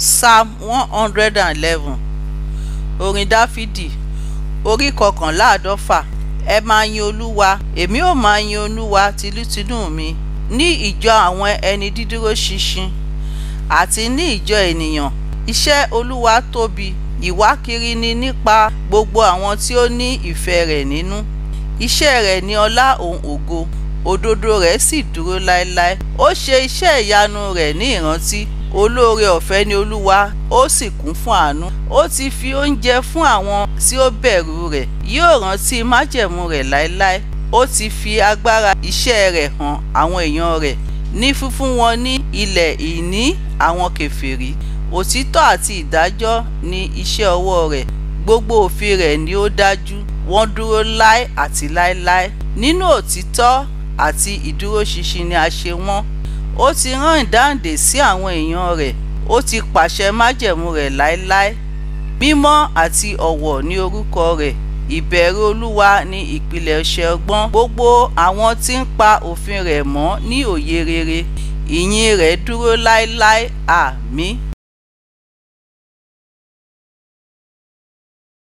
Psalm 111. Orin Dáfídì. Orí 51. Ẹ máa yin Olúwa, èmi ó máa yin Olúwa tinútinú mi. Ní ìjọ àwọn ẹni dídúró ṣinṣin àti ní ìjọ ènìyàn, iṣẹ́ Olúwa tóbi, ìwákiri ni nípa gbogbo àwọn tí ó ní ìfẹ́ rẹ̀ nínú. Iṣẹ́ rẹ̀ ní ọlá òun ògo, òdodo rẹ̀ sì dúró láéláé. Ó ṣe iṣẹ́ ìyanu rẹ̀ ní ìrántí. Olóore ọ̀fẹ́ ni Olúwa, ó sì kún fún àánú. Ó ti fi oúnjẹ fún àwọn tí ó bẹ̀rù rẹ̀. Yóò rántí májẹ̀mú rẹ̀ láéláé. Ó ti fi agbára iṣẹ́ rẹ̀ hàn àwọn èèyàn rẹ̀ ní fífún wọn ní ilẹ̀ ìní àwọn kèfèrí. Òtítọ́ àti ìdájọ́ ni iṣẹ́ ọwọ́ rẹ̀. Gbogbo òfin rẹ̀ ni ó dájú. Wọ́n dúró láé àti láéláé. Nínú òtítọ́ àti ìdúróṣinṣin ni a ṣe wọ́n. Ó ti rán ìdáǹdè sí àwọn èèyàn rẹ̀. Ó ti pàṣẹ májẹ̀mú rẹ̀ láéláé. Mímọ́ àti ọ̀wọ̀ ni orúkọ rẹ̀. Ìbẹ̀rù Olúwa ni ìpilẹ̀ṣẹ̀ ọgbọ́n. Gbogbo àwọn tí ń pa òfin rẹ̀ mọ́ ní òye rere. Ìyìn rẹ̀ dúró láéláé. Àmín.